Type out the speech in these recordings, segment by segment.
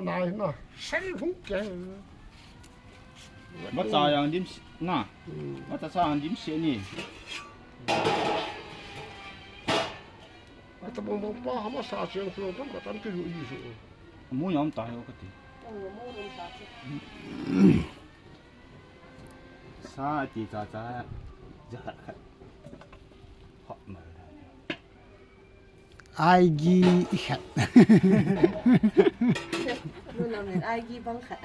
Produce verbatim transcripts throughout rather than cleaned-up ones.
Nai na, sei hung keng. Vacha yang dim si-, na. Hmm. Vacha cha yang dim si ni. Ata bong bong pa hama sa siang suang tam ka tam ki yu yi su. Mu yam ta yo ka ti. Sa ti cha cha. Ja khat khat. Hot ma. Aigi i khat. Nunam len aigi bang khat.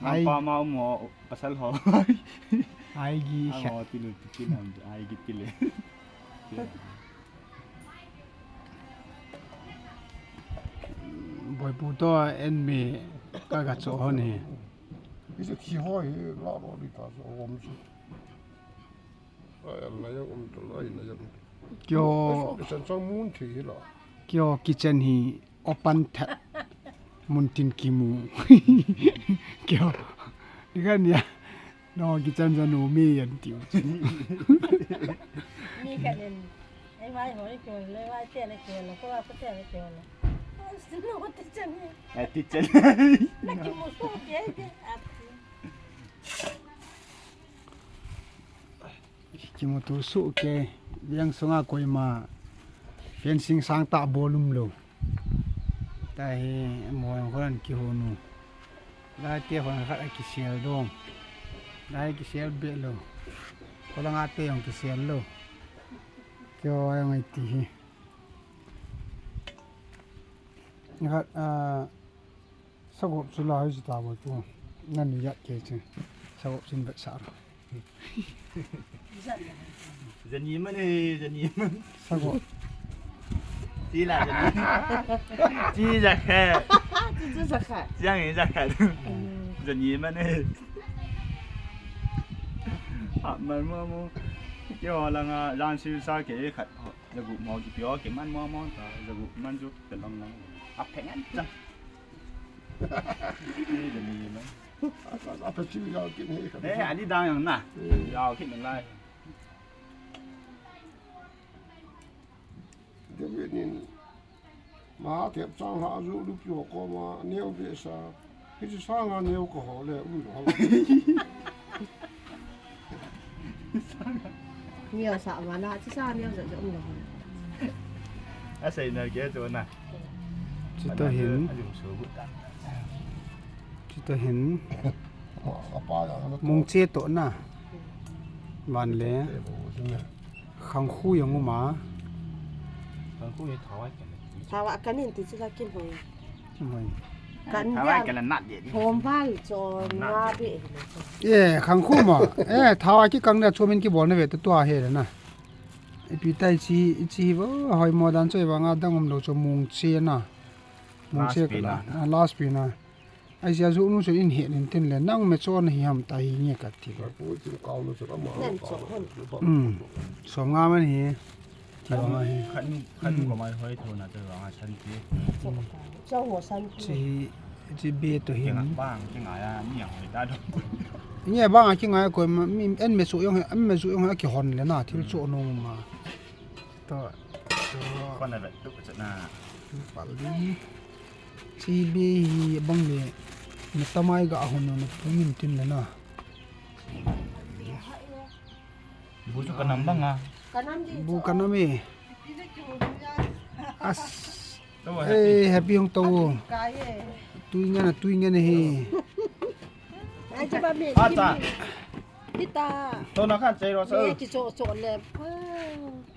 Ai. Nampa ma mo pasal ho. Aigi i khat. Amo tilu tilu aigi tile. Boipu to en mi ka ga cho ho ni. Ise khi ho hi la lo di ta so om si. Ai, na yang um to, ai, na yang um to. Kio. Ai, so, kisan chang mun thi hi la. Kio kitchen hi open that. Mun tin kimu. Kio. Ikan ya. No kitchen ja no mi yan tiu. Mi kan en. Ai, vai hoi kio, le vai te le kio, lo ko va ko te le kio lo. No kitchen. Eh, kitchen. Na kimu so ke ke. Kimutu suh ke, veng sunga koima fencing sang ta bol um lou. Tahi, mo jong kholan kihon u. Lai te kholan khat a kisel dom. Lai kisel be lou. Kholan a te jong kisel lou. Kio jong ai ti hi. Khat, ah, Sagop chu la hi chu ta bol tu. Nani ya ke chu. Sagop chin vet sa ro. Jani man e, jani man. Sagop. Ti la jani. Ti ja khe. Ti chu ja khe. Jang e ja khe. Jani man e. Ha, man mo mo. Kio langa jan si sa ke khat. Jagup mo kipe o, kiman mo mo ta, jagup man ju, te long long. A phengan chang. Ni de ni man. A, a, a phe chi ga kin he ka. Eh, ani dang yang na. Eh. Yao kin lai. David nin, ma tep chang ha ju lu pio ko ma, neo be sa. Hichu sanga neo ka ho le um lo. Neo sa ma na, chu sa neo sa um lo. A sei na ke chu na. Chu to hin. A jum so bu ta. Chu to hin. Apa ya na. Mung che to na. Van le. Khangkhu jong um a. Khangkhu hi thawa kan. Thawa kan in ti chu la kin hoi. Kin hoi. Kan thawa dia. Kan la nat de. Thom val cho na be. Eh, khangkhu ma. Eh, thawa kikang na chomin kibol na ve ta tua he na. Ipi tai chi, chi vo hoi mo dan choi vanga dang um lo cho mung che na. Mung che ka la. Last pi na. Ah, last pi na. Ahi jeh a ju nu chu in he nin tin le, nang me cho na hi ham ta hi nge ka ti le. Pu chu kau nu chu ka ma. Nen cho hon. Um. Som nga man hi. Khan, khan ko mai hoi tho na chu nga san ti. Cho ho san ti. Chi, chi be to hi. Bang, ki nga ya, ni yang hoi ta do. Nge bang ki nga ko ma, mi, en me chu jong he, en me chu jong he ki hon le na, thil cho no ma. To, to. Kon na vet tu cha na. Pal di. Chi be hi bang le. Na tamai ga hon na pu min tin le na. Bu chu kanam bang a. Bu kanam e. As. Eh, happy hung to. Tui ngan a, tui ngan a he. Ai, chu ba me. Ata. Kita. To na khan chei ro sa. Me ki cho cho le.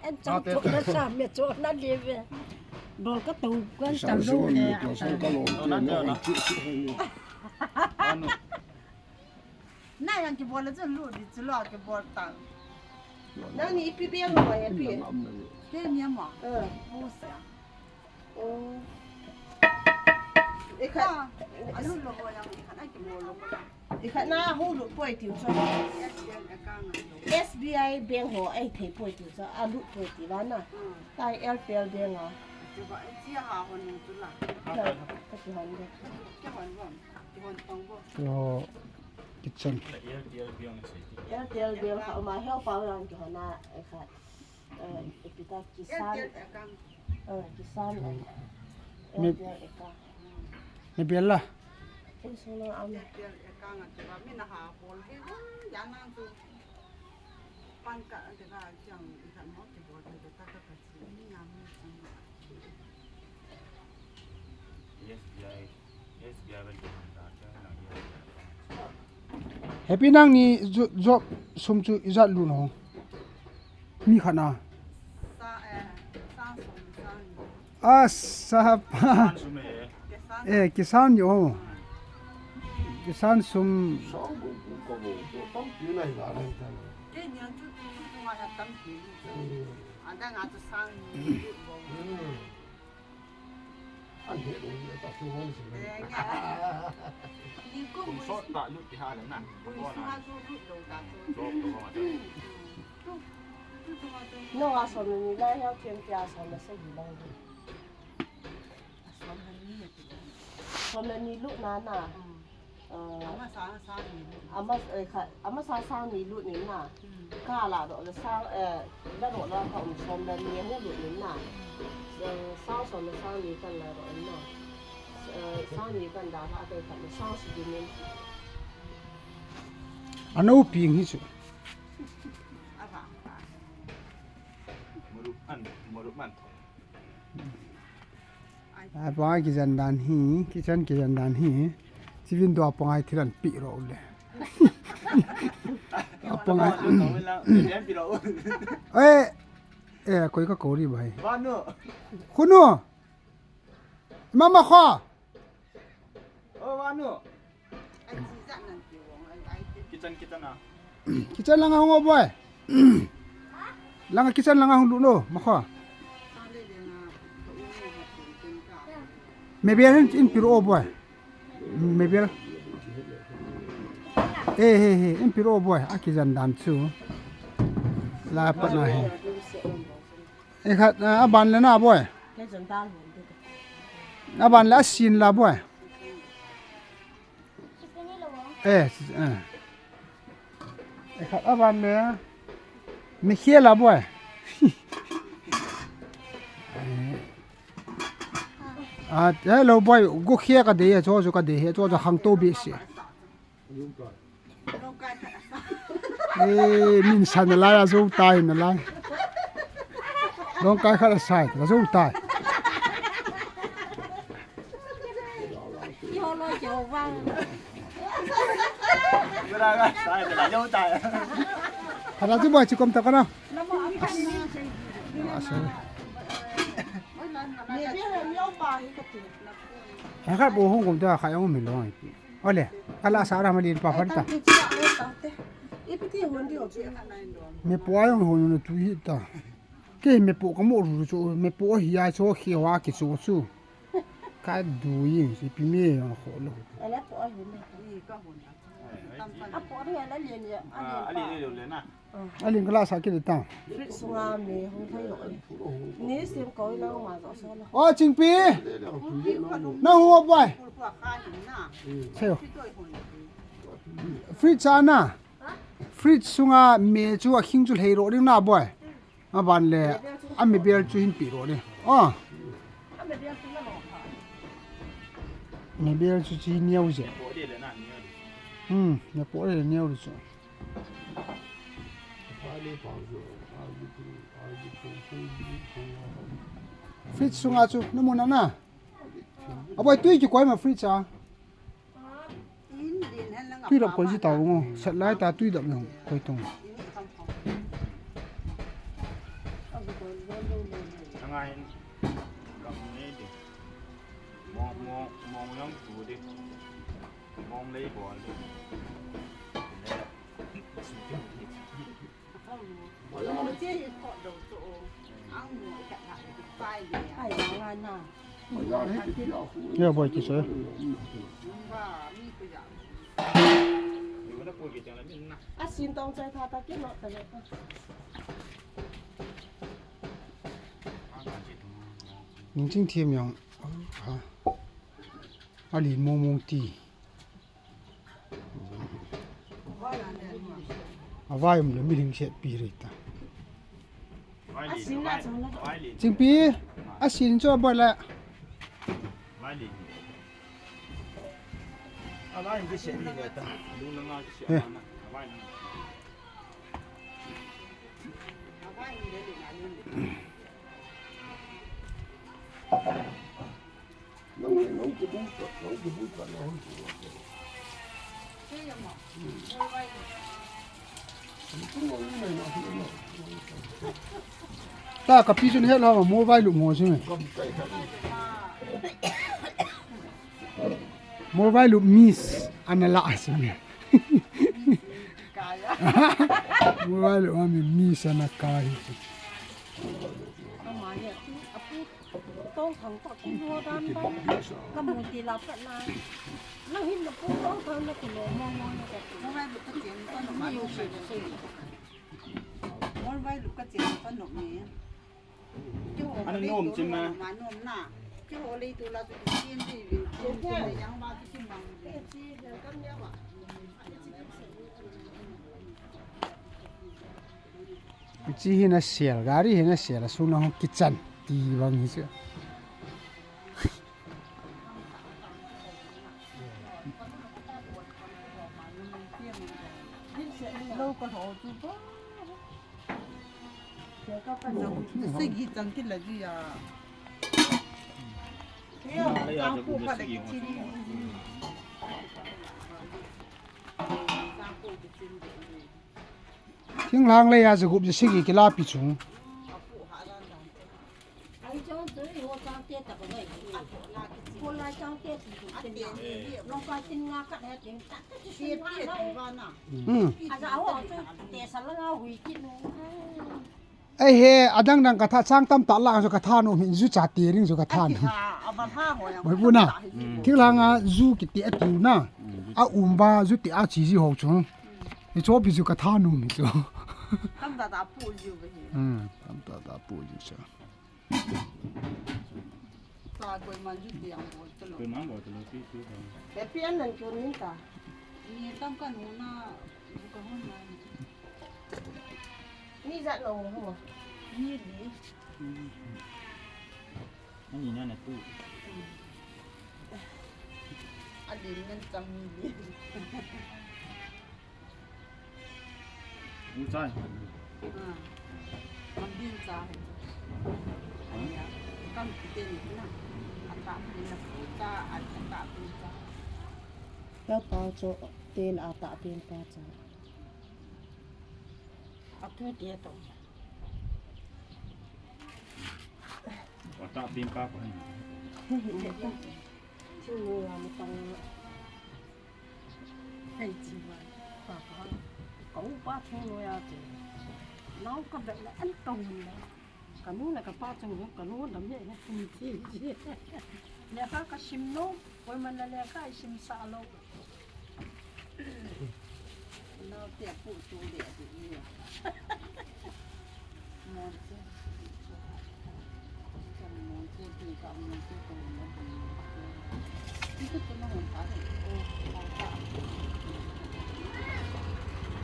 En chang cho na sa me cho na le ve. Dol ka to kan chang lo ke. Anu. Na yang kibol le chu lu di chu lo kibol ta. Nang ni ipi beng mo ya pi. Ke ni mo. Eh. Mo sa. Oh. Ikhat. Alu lo ho yang ikhat ai kibol lo. Ikhat na ho lu poi tiu cho. S B I bank ho ai thei poi tiu cho. Alu poi ti ba na. Tai L P L bank a. Chu ba chi ha ho nu chu la. Ka ti hon de. Ki hon bo. Ki hon tong bo. Yo. Kitchen. L T L bial kha uma heo pau lang ki hona e kha. Eh, ipi ta kisan. Eh, kisan. Mi- L T L e ka. Mebel la. Happy, nangni jo-, job sum chu ijat lut nahung? Mi khat na. Sa, eh, sang som, sang ni. Asa pa. Sang sum e. Kisan. Eh, kisan ni o. Kisan sum. Sang gu gu ka gu. Tampi na hi la na hi ta. Kei niang chu tu tu tu nga ya tampi. Hmm. Adang a chu sang ni. Hmm. An he lo ni ta su hon si. Eh, nga. Ni kum sot ta lut ti ha le na. Kum sot ta lut lo ta su. Sot to ma ta. Nung a som le ni lai hiau thiam tia som le sagi lang. Som le ni lut na na. Ah, ama sa sang ni lut. Ama, eh, kha, ama sa sang ni lut ni na. Ka la doh le sang, eh, la doh la ka um som le ni hung lut ni na. Eh, sang som le sang ni kan la doh ni na. Eh, sang ni kan da la kai khat le sang sagi ni. Ano ping hi chu. Marup man, marup man. Apa kijan dan hi, kijan kijan dan hi. Chivin do apa ngai thiran pi ro le. Apa ngai. Eh, eh, koi ka kori bai. Khunu. Mama kho. Kitchen, kitchen a. Kitchen langa hung o boy. Langa kitchen langa hung lut no, ma kho. Mebel hin in piro o boy. Mebel. Eh, he, he, in piro o boy. A kijan dan chu. La pat na he. Eh, khat, ah, aban le na boy. Aban le asin la boy. Eh, eh. Eh, khat aban le. Mi khia la boy. Eh. Ah, hello boy, go khia ka de, cho cho ka de, cho cho hang to bi si. Eh, min sa nalai, a zo tai nalai. Longkai khat a sai, a zo tai. Khat a chu boy chu kom ta ka na. Asa. He khat bo hung kom ta khat a um hi lo ai. Ole, kala sa ra ma din pa phan ta. Mepo a jong hon na tu hi ta. Ke mepo ka mo ru chu, mepo hi a chu khi wa ki chu chu. Ka du yi si pi me jong kho lo. A, a li le lo le na. A ling kala sa ki le ta. Fridge sunga me hung thei lo. Ni sim ko na ma zo so lo. O Chingpi. Na hu o boy. Cheo. Fridge a na. Fridge sunga me chu a khing chu lhei ro ding na boy. Aban le a mebel chu hin pi ro ding. O. Mebel chu chi niau je. Hmm, mepo le niau chu. Fridge sunga chu na mu na na. A boy tui kikoi ma fridge a. Tui dap koi ji tau ngo. Sat lai ta tui dap nong koi tong. Mong, mong, mong yang tu di. Mong lei bol di. Ya boy ki so. Asin tong chai tha ta ki lo ta le. Ning ching thiam yang. Ha. Ali mong mong ti. A vai um le mi ring set pi ri ta. Chingpi, asin chu a boy le. Ta kapi chun he la mo vai lu mo si me. Mo vai lu miss ana la si me. Mo vai lu ami miss ana kai. Tong thang to kin ho dan dan. Ka mu ti la pat na. Nang hin na pu tong thang na ku lo mo mo na ka. Mo vai bu ka chen to na ma yo se se. Mo vai lu ka chen to no me. Ki ho. Ana le nom tu chen ma. Ma nom na. Ki ho le tu la tu chen ti bi. Chen ti yang ba ki chen ma. Chen ti kam ya ba. Hiche hi nasel, gari hi nasel, asung lang hung kichan ti bang hi chu. Sigi chang kila ji ya. Thinglhang lei a jagup jasagi kilapi chung. Hmm. Ei he, adang dang katha, chang tamtah la chu katha nom, min ju cha te ring chu katha nom. Boi bu na. Thinglhang a ju kiti atu na. A um ba ju ti a chi ji ho chu. Ni chopi chu katha nom mi chu. Tamtah tah pu ji ve. Hmm, tamtah tah pu ji chu. Sa koi man ju ti ang bo talo. Koi man bo talo ti tu. Happy an nan chun min ta. Ni tam ka nu na bu ka hon na. Ni jat lo ho. Ni ni. Ani na na tu. Adi nan chang ni. Mu chai. Ha. Kam din cha hai. Ha? Kam kiten na. Ata pin na pu cha, ata pin cha. Ka pa cho ten ata pin pa cha. Atu te to. Ata pin pa pa. Chu mu ya mu tang. Hei, chi ma, pa pa, ka upa thung loi a chi. Nau ka bel le an ka hun le. Ka nu le ka pa chung ho, ka nu dam ye le kum chi chi. Lekha ka sim lou, koiman le lekha i sim sah lou. Nau te pu chu de a ti ni.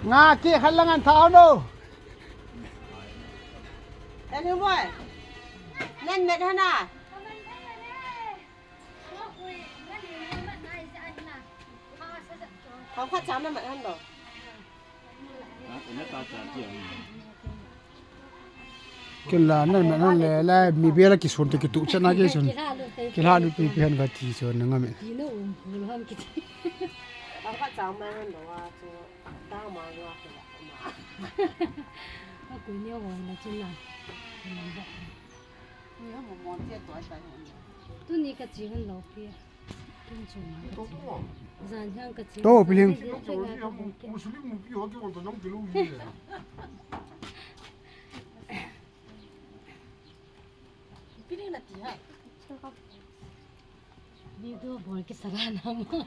Nga ki khat lang an tha no. Ani boy. Nan met hana. Kham khat cham na met han lo. Kila nan me nan le la mi bela kisun te kitu chana kisun. Kila lu pi pi han ka ti so na ngam. Ti no um lo ham kiti. Bang ka chang ma han lo wa chu ta ma wa ke la ma. Ka ku ni ho na chin na. Ni ha mo mo te to ai tai ho. Tu ni ka chi han lo pi. Kin chu ma ka chi. Zan hian ka chi. To, piling. Muslim nupi ho kihol ta jong kilou hi. Piling na ti ha. Video bol kisa la na ma.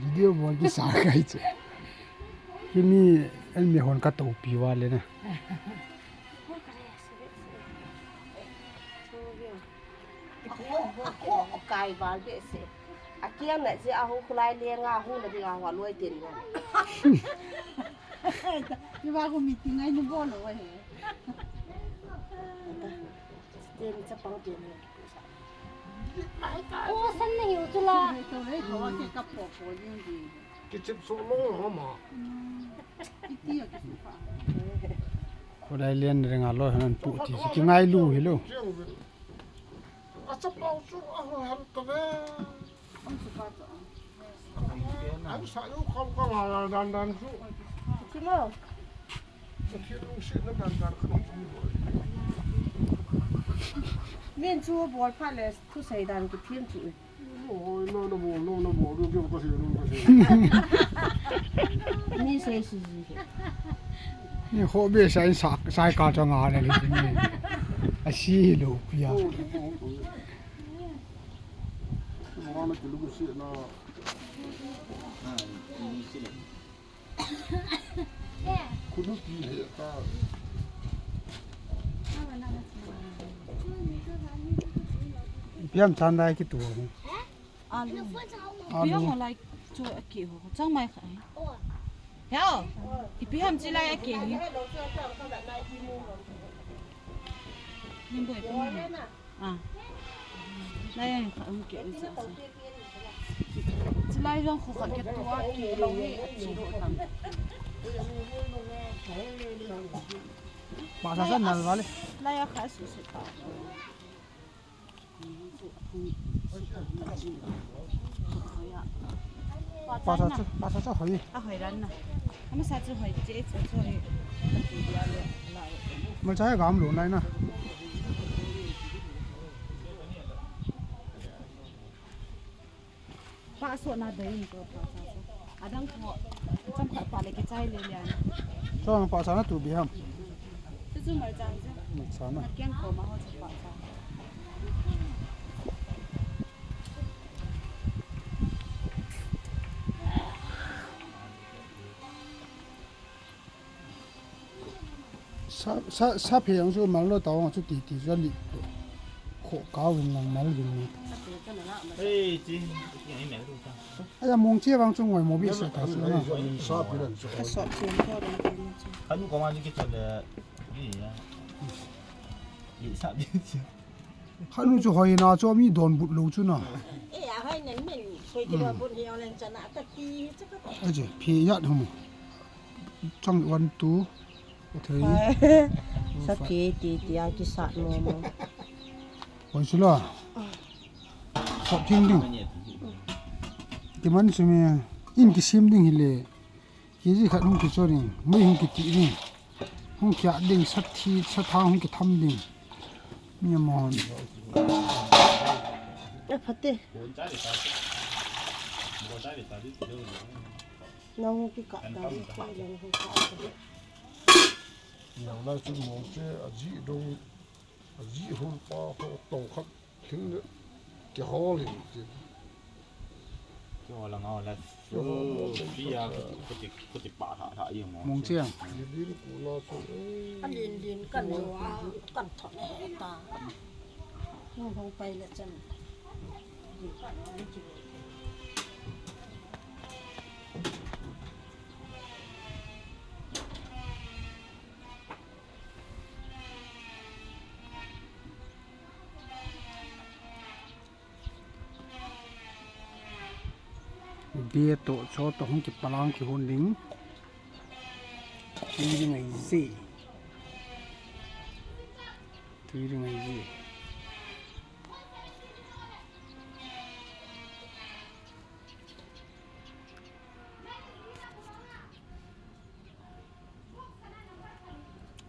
Video bol kisa kai che. Kini en mi hon ka to pi wa le na. Ako, ako, kai bal be se. Akiang na je ahu khulai le nga hu na dinga hua loi tin na. Ni ba ko meeting ai ni bol lo he. Tin chapang tin. Ko san na hiu chu la. Kichep so lo ma. Kholai len ring a lo han pu ti si kingailu hilo. Achapau chu ahung hel ta ve. Ang sa yu kham kham a dan dan chu. Kimo. Pathen lungsetna dan dan khat hi bol. Min chu bol phat le thusei dan kithem chu. Oi, no, no bol, no, no bol, no, no, kasi, no, kasi. Mi sei si si. Ni ho be sai sa, sai ka chang a le ni. A si lo ya. Mama na kilu si na. Kunu pi he ta. Ipi ham chan dai kitu. Alu. Alu. Ipi ham lai chu a ki ho. Chang mai kha. Heo. Ipi ham chi lai a ki hi. Nim boi pi. Ah. Lai a kha um ki. Chi lai jong khu kha ki tu a ki lo hi a chi ho tam. Ba sa sa nal vale. Lai a kha su su ta. Pasa chu, pasa chu hoi. A hoi ran na. Ama sa chu hoi che, che chu hoi. Malcha gam lo lai na. Pa so na dei in ko pa sa so. Adang ko cham khat pa le kichai le le an. Chong pa sa na tu bi ham. Chu chu malcha chu. Malcha na. Kiang ko ma ho chu pa sa. Sa, sa, sa phe ang chu mal lo tao ang chu ti ti chu ali. Kho kau vin lang mal vin ni. Ei, chi, chi ai mal lo ta. Aya mong chi vang chu ngoi mo bi sa ta chu na. Sa phe lang chu. Ka sop phe ko dang phe ni chu. Kanu ko ma ni ki chu le. Ni ya. Ni sa bi chu. Khat nu chu hoi na chu mi donbut lou chu na. E, a hoi nen min, koi kidonbut hi ong len chana ka ti chu ka. Aje, phe yat hum. Chang one, two, three. Sa phe ti ti a kisat mo mo. Hoi chu la. Sop thing ding. Kiman chu mi in kisim ding hi le. Kg khat hung kicho ding, mei hung kiti ding, hung kia ding, sa thi, sa thang hung kitham ding. Mi amahon. A phate. Nang hung kikah ta, nang hung kikah ta. Nang lai chu mong che, aji dong, aji hul pa, ho tong khat. Thing le, kihol in tin. Kihol a ngau le. Kihol a ngau le. Pi a, kuti, kuti, kuti pa tha tha i mo. Mong chiang. Ye din ku na chu, eh. A lin lin kan lo a, kan thot le ta. Nong hong pai le chan. Be to cho to hung kipalang kihon ding. Tui ding ahi je. Tui ding ahi je.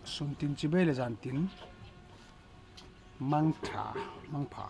Sun tin chibai le jan tin. Mangtha, mangpha.